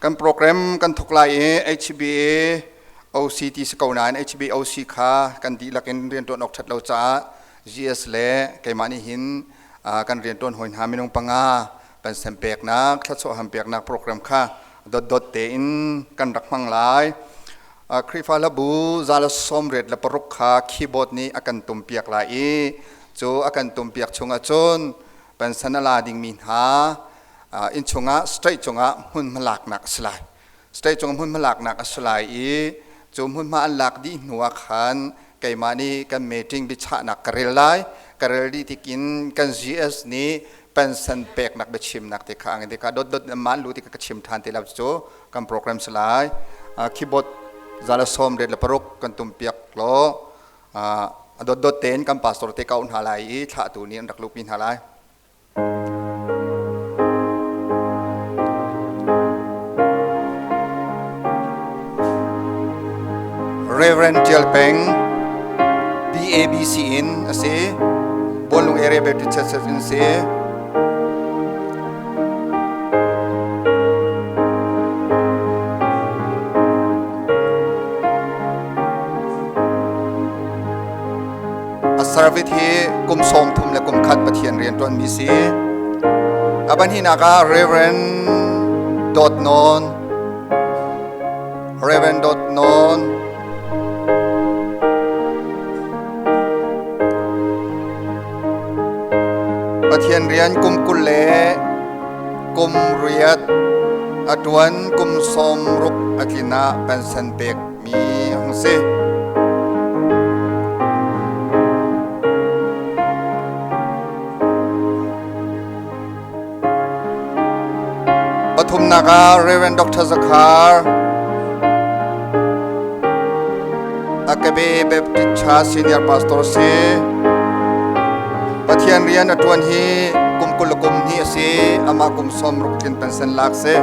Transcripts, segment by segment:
Kan program kan thok lai i HBA OC ti si ko nain HBA OC kha kan dihlak in rianṭuan awk ṭhat lo caah GS le keimah nih hin kan rianṭuan hawi hna minung panga pensen peknak, thluachuah ham peknak program kha dotdot tein kan rak hmang lai. Khrihfa hlabu za le 86 kha keyboard nih a kan tumpiak lai i cu a kan tumpiak chung ahcun pensen a la dingmi hna inn chungah state cungah hmunhma laknak a si lai. State cung hmunhma laknak a si lai i cu hmunhma an lak dih hnu ah khan keimah nih kan meeting biachahnak ka rel lai. Ka rel dih tikin kan GS nih pension peknak biachimnak te kha angin te kha dotdot man lu ti ka chim than te lo cu kan program si lai. Keyboard za le 86 kan tum piak law a dotdot tein kan pastor te ka hna lai i thlahtu nih an rak luhpi hna lai. Reverend Tial Peng, BABC in a si. Buanlung Area Baptist Church in si. A service hi kum 30 le kum khat Pathian rian ṭuanmi si. A pahnihnak ah Reverend Dawt Nawn Reverend Dawt Nawn Pathian rian kum 20 le kum riat a ṭuan kum 60 a tlin ah pension pek mi hung si. Pathumnak ah Reverend Dr. Zakhar Akabe Baptist Church Senior Pastor si. Pathian rian a ṭuan hi kum 20 kum hnih a si. Amah kum 60 tlin pension lak si.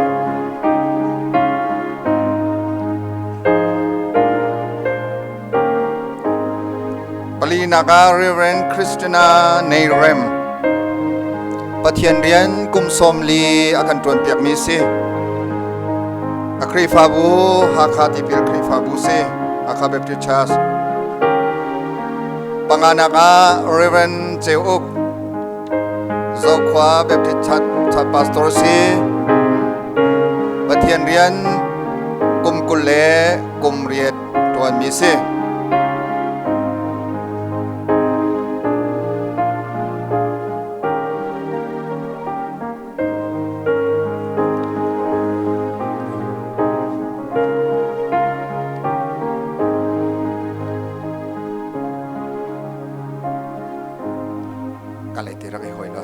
Palinak ah Reverend Christina Neirem Pathian rian kum 40 a kan ṭuanpiakmi si. A Khrihfabu Hakha Tipil Khrihfabu si, Hakha Baptist Church. Panganak ah Reverend Ceu Uk Zokhua Baptist Church Pastor si. Pathian rian kum 20 le kum riat ṭuanmi si. Ka lei te rak i hoi la.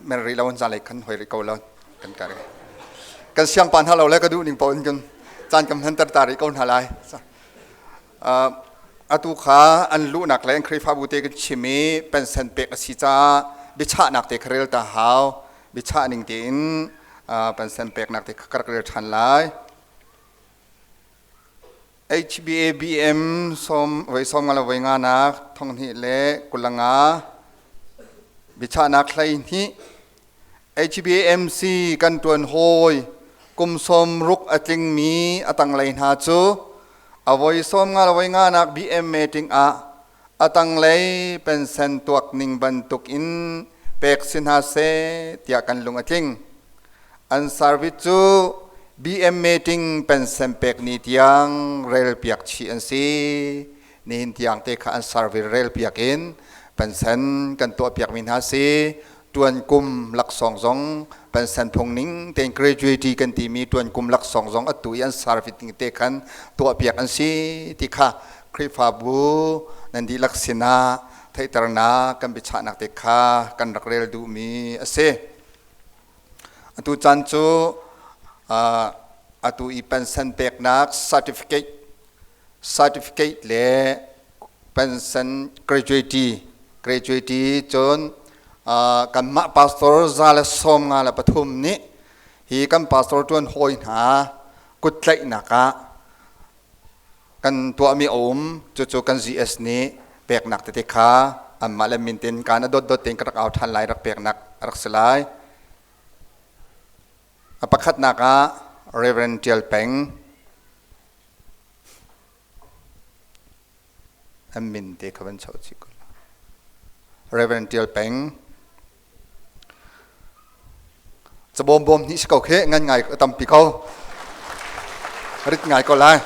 Mer rih lo zan lei khan hoi rih ko lo kan ka re kan siang pa hna lo le ka duh ning paoh in kan caan kan hman ter ta rih ko hna lai. Atu kha an luhnak le an Khrihfabu te kan chim i pension pek a si caah biachahnak te kha rel ta hau. Biachah ning tein pension peknak te kha ka rak rel ṭhan lai. HBABM sawm voi sawm nga le voi nga nak 20 le 25 biachahnak 12 HBAMC kan ṭuan hawi kum 60 a tlingmi a tanglei hna cu a voi sawm nga le voi nga nak BM meeting ah a tanglei pensen tuak ning bantuk in pek si hna seh tiah kan lung a tling. An service cu BM meeting pensen pek ni tiang relpiak chih an si. Nihin tiang te kha an service relpiak in pensen kan tuahpiakmi hna si. Tuan kum laksawng zong pensen phung ning tein graduate kan timi tuan kum laksawng zong atu i an service ning te khan tuahpiak an si ti kha Khrihfabu nan dihlak sinah theihternak kan biachahnak te kha kan rak rel duhmi a si. Atu caan cu atu i pension peknak certificate certificate le pension graduate graduate cun kanmah pastor 153 nih hi kan pastor ṭuan hawi hna kuttlaihnak ah kan tuahmi a um. Cucu kan GS nih peknak tete kha anmah le min tein kaan a dotdot tein ka rak au ṭhan lai, rak peknak a rak si lai. A pakhatnak ah Reverend Ṭial Peng, an min te kha van choh chih ko. Reverend Ṭial Peng, cabawm bawm hnih si ko khi, ngan ngai tampi ko, rit ngai ko lai.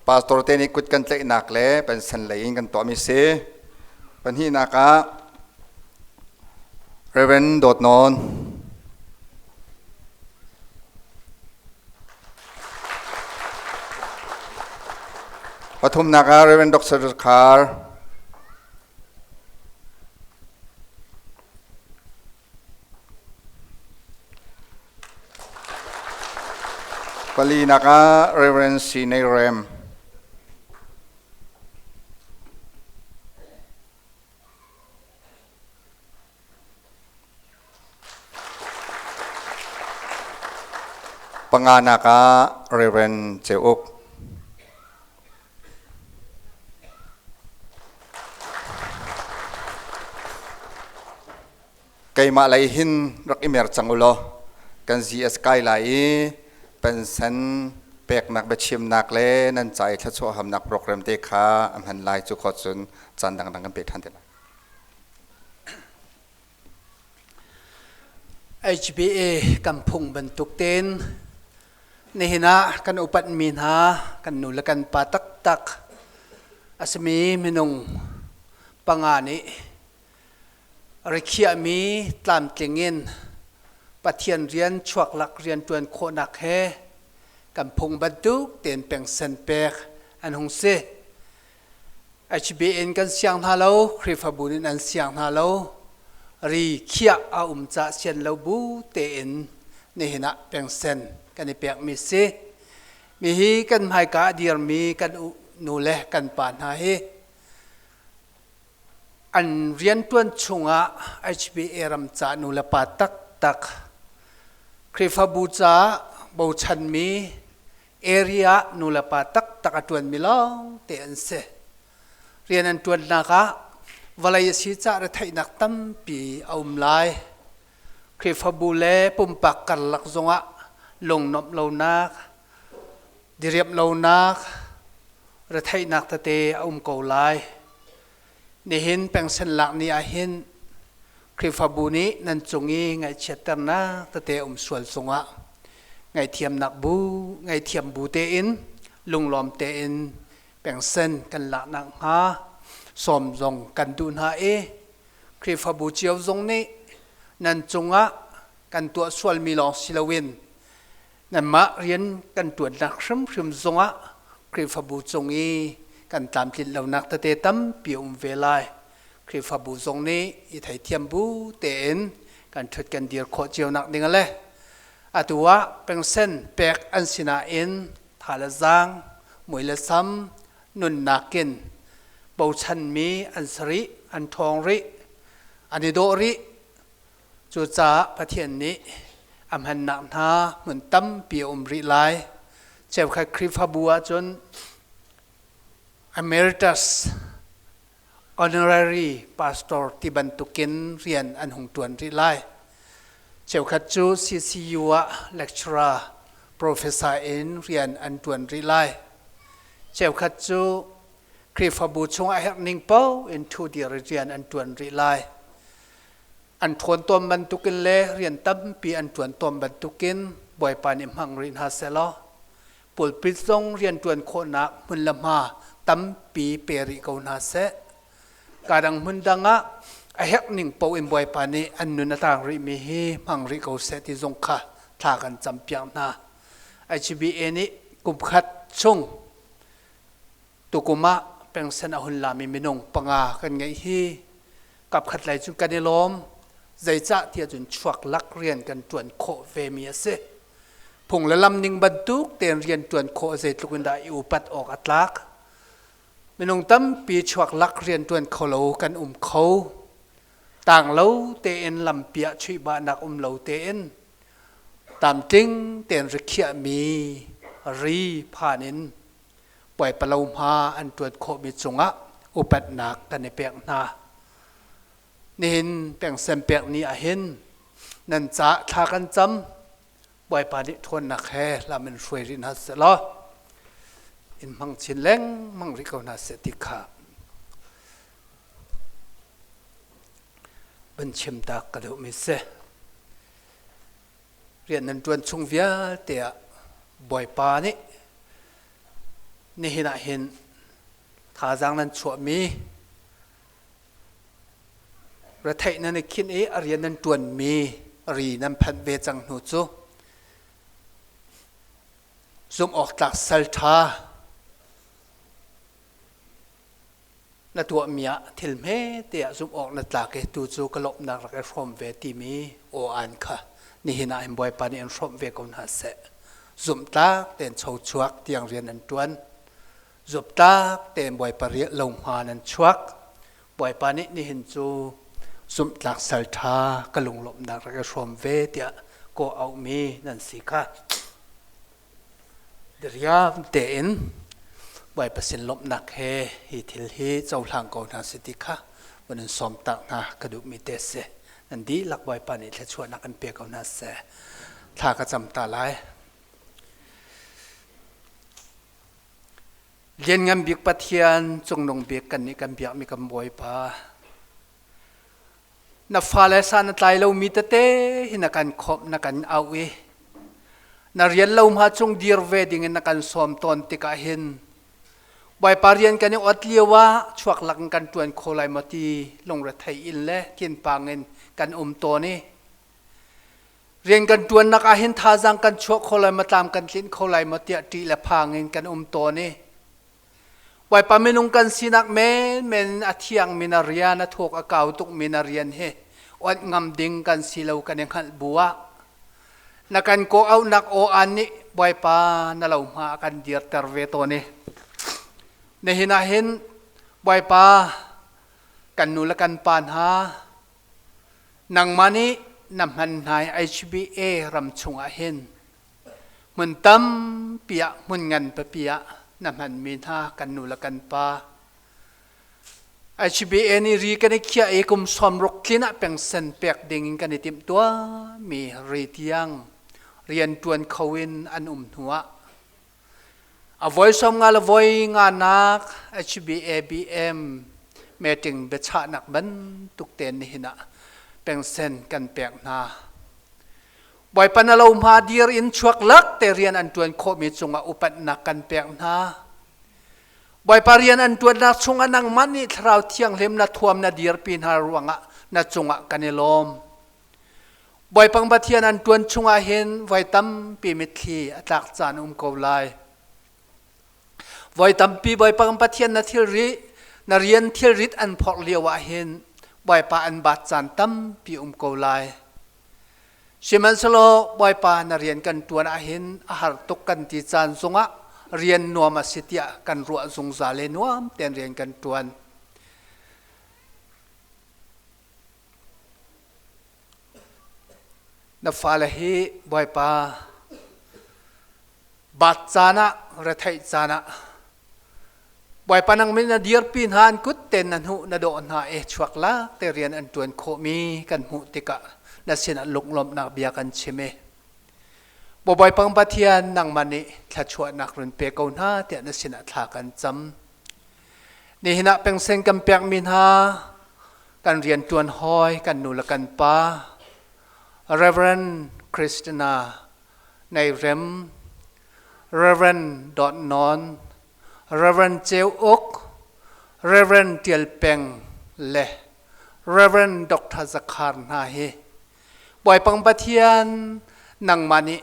Pastor te nih kut kan tlaihnak le pension lei in kan tuahmi si. Pahnihnak ah Reverend Dawt Nawn. Pathumnak ah Reverend Dr. Khar. Palinak ah Reverend C. Nei Rem. Panganak ah Reverend Ceu Uk. Keimah lei hin rak i mer cang u law kan GS kai lai i pensen peknak biachimnak le nan ca i thluachuah hamnak program te kha a hman lai. Cu khawt cun caan dangdang kan pe ṭhan te lai. HBA kan phung bantuk tein nihin ah kan upatmi hna kan nu le kan pa taktak a simi minung panga nih rikhiahmi tlamtling in Pathian rian chuaklak rianṭuan khawhnak he kan phung bantuk tein pengsen pek an hung si. HBN kan siang hna lo, Khrihfabu nih an siang hna lo. Ri khiah a um cah sian lo bu tein nihin ah pengsen kan i pekmi si. Mi hi kan hmaika a dirmi kan nu le kan pa hna hi an rianṭuan chungah HBA ram ca nu le pa taktak Khrihfabu caah bochanmi area nu le pa taktak a ṭuanmi lawng te an si. Rian an ṭuannak ah vawlei a si cah retheihnak tampi a um lai. Khrihfabu le pumpak karlak zongah lungnuamh lonak, diriamh lonak, retheihnak tete a um ko lai. Nihin pengsen lak ni ahhin Khrihfabu nih nan cung i ngaihchiatternak tete um sual cungah ngaihthiamnak bu ngaihthiam bu tein lunglawm tein pengsen kan lak nakhnga sawm zong kan duh hna i Khrihfabu cio zong nih nan cungah kan tuah sualmi lawng si loin nanmah rian kan ṭuannak hrimhrim zongah Khrihfabu cung i kan tlamtlinh lonak tete tampi a um ve lai. Khrihfabu zong nih i theithiam bu tein kan ṭhut kan dir khawh cio nak ding le atu ah pengsen pek an si nain tha le zaang, mui le sam, nunnak in bochanmi an si rih, an ṭhawng rih, an i dawh rih. Cucaah Pathian nih a hmannak hna hmun tampi a um rih lai. Cheukhat Khrihfabu ahcun emeritus honorary pastor ti bantukin rian an hung ṭuan rih lai. Cheukhat cu CCU ah lecturer, professor in rian an ṭuan rih lai. Cheukhat cu Khrihfabu chung a herh ning paoh in ṭhudir rian an ṭuan rih lai. An ṭhawn tawn bantukin le rian tampi an ṭuan tawn bantukin Bawipa nih hmang rih hna sehlaw pulpit zong rianṭuan khawhnak hmun le hma tampi pe rih ko hna seh. Kadang hmun dang ah a herh ning paoh in Bawipa nih an nun a tang rihmi hi hmang rih ko seh ti zong kha thla kan campiak hna. HBA nih kum khat chung Tukum ah pengsen a hun lami minung panga kan ngeih hi kapkhat lei cun kan i lawm. Zeicah tiah cun chuak lak rian kan ṭuan khawh vemi a si. Phung le lam ning bantuk tein rian ṭuan khawh zeitluk in dah i upat awk a tlak. Minung tampi chuak lak rian ṭuan kho lo kan um kho. Tang lo tein lampi ah chuihbahnak um lo tein tamtling tein rikhiahmi ri phan in puaipalo hma an ṭuan khawhmi cungah Upatnak kan i pek hna. Nihin pengsen pek ni ahhin nan ca thla kan cam. Bawipa nih ṭhawnnak he lam in hruai rih hna seh law in hmang chin lengmang rih ko hna seh ti kha van chim tak ka duhmi si. Rian nan ṭuan chung vialte ah Bawipa nih nihin ah hin thazaang nan chuahmi retheih nan i khinh i a rian nan ṭuanmi ri nan phanh ve cang hnu cu zumh awk tlak sal ṭha na tuahmi ah thil hmete ah zumh awk na tlak i tu cu ka lawmhnak rak i hrawm ve timi aw-aan kha nihin ah hin Bawipa nih in hrawmh ve ko hna seh. Zumhtlak tein chochuak tiang rian an ṭuan. Zumhtlak tein Bawipa riah lo hma nan chuak. Bawipa nih nihin cu zumhtlak sal ṭha ka lunglawmhnak rak i hrawm ve tiah kawh auhmi nan si kha. Diriam tein Bawipa sin lawmhnak he hi thil hi cohlang ko hna seh ti kha van in sawm tak hna ka duhmi te a si. Nan dihlak Bawipa nih thluachuahnak in pe ko hna seh. Thla ka cam ta lai. Lianngan bik Pathian, cungnung bik kannih kan biakmi kan Bawipa, Na fale sa na tlai lomi tete hi na kan khawmh na kan auh i na rian lo hma cung dir ve dingin na kan sawm tawn tikah hin Bawipa rian kan i ot lio ah chuak lak in kan ṭuan kho lai maw ti lungrethei in le thinpang in kan um tawn i rian kan ṭuannak ah hin thazaang kan chuah kho lai maw tlam kan tlinh kho lai maw tiah ṭih le phang in kan um tawn i Bawipa minung kan sinak menmen a thiangmi na rian a thuk a kau tukmi na rian hi onh ngam ding kan si lo kan i hngalh bu ah na kan kawh auhnak aw aan nih Bawipa na lo hma a kan dirter ve tawn i nihin ah hin Bawipa kan nu le kan pa hna nangmah nih na hman hna i HBA ram chungah hin Hmun tampi ah, hmun ngan pipi ah na hmanmi hna kan nu le kan pa. HBA nih ri kan i khiah i kum 60 tlin ah pengsen pek ding in kan i timhtuahmi ri tiang rianṭuan kho in an um hnu ah a voi 50 le voi nganak HBA BM meeting biachahnak bantuk tein nihin ah pengsen kan pek hna. Bawipa na lo hma dir in chuak lak te rian an ṭuan khawhmi cungah upatnak kan pek hna. Bawipa rian an ṭuannak chungah nangmah nih Thlarau Thianghlim na thuam na dirpi hna ruangah na cungah kan i lawm. Bawipa Pathian an ṭuan chungah hin voi tampi mitthli a tlak caan um ko lai. Voi tampi Bawipa Pathian na thilri na rian thilrit an phorh lio ah hin Bawipa an bat caan tampi um ko lai. Sihmanhsehlaw Bawipa na rian kan ṭuan ahhin a har tuk kan ti caan zongah rian nuam a si tiah kan ruah zungzal i nuam tein rian kan ṭuan. Na fale hi Bawipa bat caan ah retheih caan ah Bawipa nang min na dirpi hna an kut ten na hnuh na dawh hna i chuak lak te rian an ṭuan khawhmi kan hmuh tikah na sinah lunglawmhnak bia kan chim i Bawipa Pathian nangmah nih thluachuahnak run pe ko hna tiah na sinah thla kan cam. Nihin ah pengsen kan pekmi hna kan rianṭuan hawi kan nu le kan pa Reverend Christina Neirem Rev. Dawt Nawn, Rev. Ceu Uk, Rev. Tial Peng le Rev. Dr. Zakhar hna hi Bawipa Pathian nangmah nih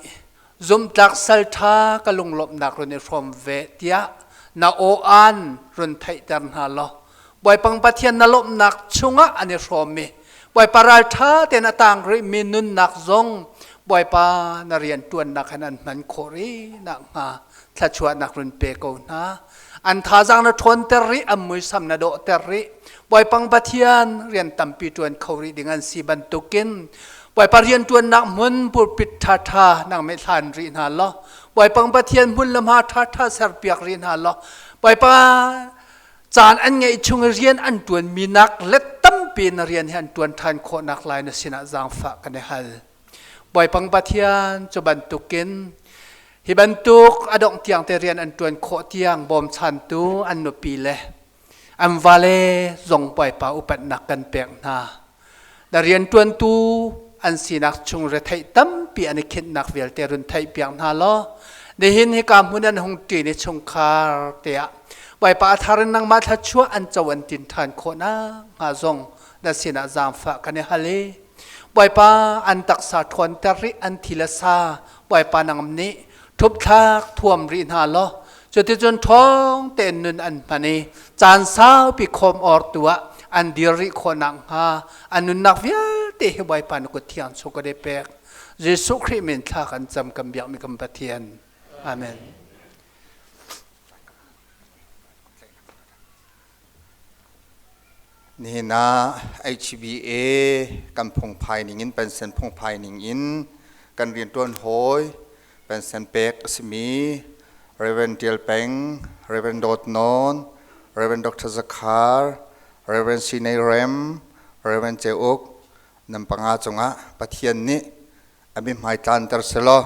zumhtlak salṭha ka lunglawmhnak run i hrawm ve tiah na aw-aan run theihter hna law Bawipa Pathian na lawmhnak chungah an i hrawm i Bawipa ralṭha tein a tang rihmi nunnak zong Bawipa na rian ṭuannak hin an hman khawh rih nakhnga thluachuahnak run pe ko hna. An thazaang na ṭhawnter rih, an muisam na dawhter rih. Bawipa Pathian rian tampi ṭuan kho rih ding an si bantukin Bawipa rian ṭuannak hmun pulpit ṭhaṭha nang meh hlan rih hna law Bawipa Pathian hmun le hma ṭhaṭha serpiak rih hna law Bawipa. Caan an ngeih chung i rian an ṭuanmi nak let tampi na rian hi an ṭuan ṭhan khawhnak lai na sinah zaangfah kan i hal. Bawipa Pathian cu bantukin hi bantuk a dongh tiang te rian an ṭuan khawh tiang bawmchantu an nupi le an vale zong Bawipa upatnak kan pek hna. Na rianṭuantu an sinak chung retheih tampi an i khinhnak vialte run theihpiak hna law nihin hika hmun an hung ṭin i chungkhar te ah Bawipa a thar in nangmah thluachuah an co an tin ṭhan khawh nakhnga zong na sinah zaangfah kan i hal i Bawipa an taksa ṭhawnter rih an thi le sa Bawipa nangam nih ṭhupthlak thuam rih hna law cuticun ṭhawng tein nun an hman i caan saupi khawm awrtu ah an dir rih khawh nakhnga an nunnak vialte hi Bawipa na kut thiang chung kan i pek. Jesuh Khrih min thla kan cam kan biakmi kan Pathian. Amen. Nihin ah HBA kan phungphai ning in pension phungphai ning in kan rianṭuan hawi pension pek a simi Reverend Tial Peng, Reverend Dawt Nawn, Reverend Dr. Zakhar, Reverend Sinai Rem, Reverend Ceu Uk nan panga cungah Pathian nih a mithmai tlanter selaw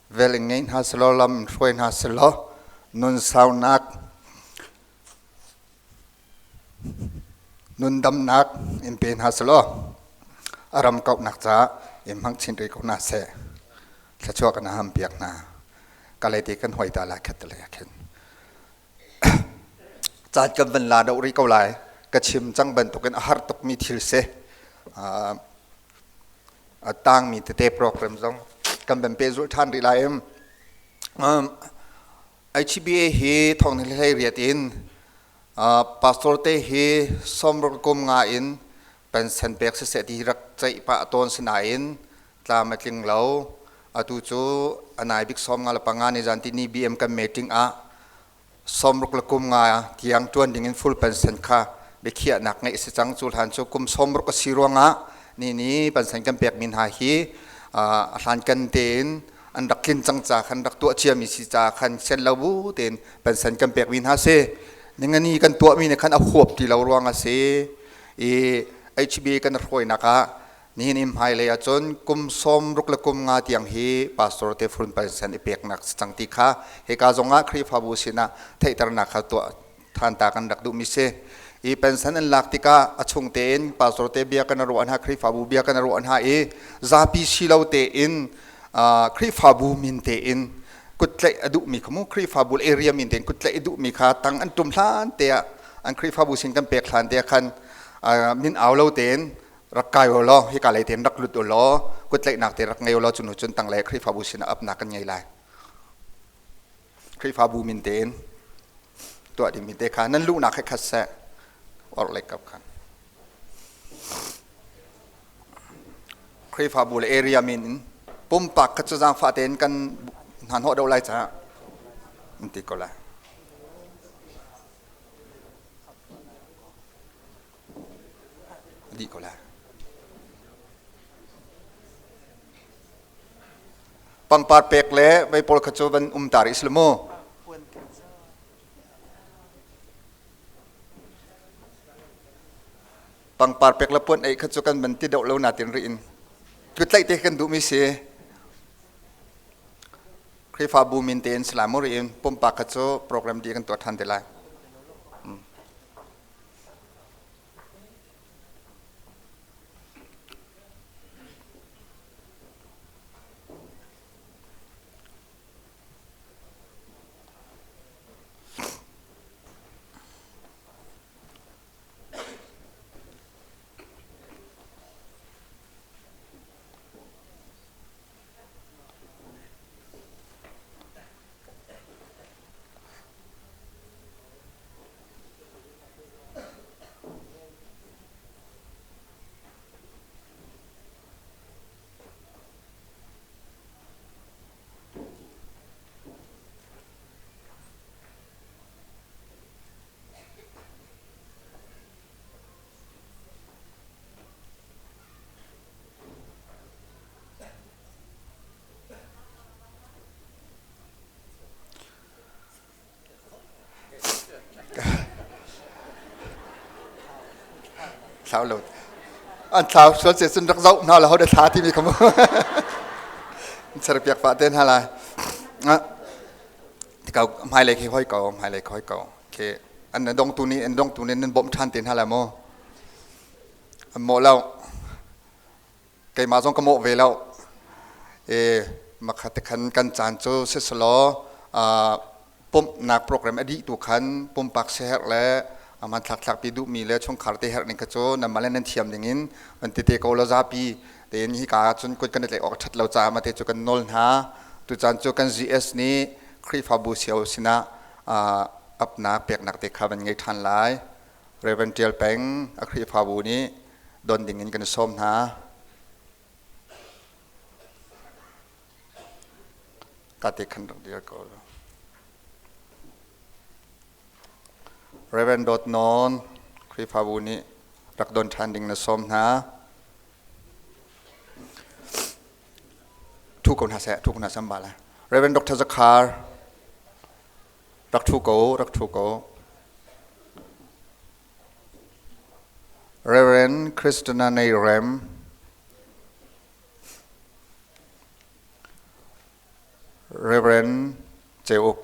vel in ngei hna selaw lam in hruai hna selaw nun saunak Nundamnak in pe hna selaw a ram kauhnak caah in hmang chin rih ko hna seh. Thluachuah kan ham piak hna. Ka lei te kan hoi ta lai khat te lei ah khin. Caan kan van la deuh rih ko lai. Ka chim cang bantukin a har tukmi thil si. A tangmi tete program zong kan van pehzulh ṭhan rih lai. HBA hi thong hlei riat in Pastor te hi sawmruk kum nga in pension pek siseh ti rak ceih pah tawn si nain tlam a tling lo. Atu cu a nai bik 55 ni zan tini BM kan meeting ah 65 le kum nga tiang tuan ding in full pension kha biakhiahnak ngeih si cang. Cu hlan cu kum 60 a si ruangah ni ni pension kan pek mi hna hi a hlan kan tein an rak tlin cang ca khan rak tuah ciami si ca khan sian lo bu tein pension kan pekmi hna si. Ningani kan tuahmi nih khan a huap ti lo ruang a si i HBA kan hruainak ah nihin in hmailei ahcun kum 60 le kum nga tiang hi pastor te full pension i peknak si cang ti kha hika zong ah Khrihfabu sinah theihternak kha tuah than ta kan rak duhmi si. I pension an lak tikah a chung tein pastor te bia kan ruah hna, Khrihfabu bia kan ruah hna i zapi si lo tein Khrihfabu min tein kuttlaih a duhmi kha mu Khrihfabu area min tein kuttlaih a duhmi kha tang an tum hlan te ah an Khrihfabu sin kan pek hlan te ah khan min au lo tein rak kai u law hika lei tein rak lut u law kuttlaihnak te rak ngei u law cu hnu cun tang le Khrihfabu sin ah apnak kan ngei lai. Khrihfabu min tein tuah dingmi te kha nan luhnak he khat seh orhlei kap khan. Khrihfabu le area min in pumpak kha cu zaangfah tein kan hna hnawh deuh lai caah an ti ko lai. Dih ko lai. Pangpar pek le vei pawl kha cu van um ta rih si mu. Pangpar pek le puan ei kha cu kan van ti deuh lo natin rih in kutlaih te kan duhmi si. Khrihfabu min tein si lai mu rih in pumpak kha cu program di kan tuah ṭhan te lai. Thlau lo. An thlau sual ce cun rak zoh hna la ho da thla timi kha mu. Ser piak pa te hna lai. Tikau hmailei khi hoi ko, hmailei khi hoi ko. Ke an dongtu nih an dongtu nih nan bawmh ṭhan te hna lai mu. An mawh lo. Keimah zong ka mawh ve lo. E makha te khan kan caan cu siselaw pumhnak program a dih tu khan pumpak siaherh le hmanthlak thlakpi duhmi le chungkhar te herh ning kha cu nanmah le nan thiam ding in van tete ko lo zapi tein hika ah cun kut kan i tlaih awk a ṭhat lo caah mate cu kan nawl hna. Tucaan cu kan GS nih Khrihfabu cio sinah apnak peknak te kha van ngei ṭhan lai. Reverend Ṭial Peng a Khrihfabu nih don ding in kan i sawm hna. Ka te khan rak dir ko. Reverend Dawt Nawn, Khrihfabu nih rak don ṭhan ding na sawm hna. Thu ko hna seh, thu ko hna sam ba lai. Reverend Dr. Zakhar, rak thu ko, rak thu ko. Reverend Christina Nei Rem, Reverend Ceuk.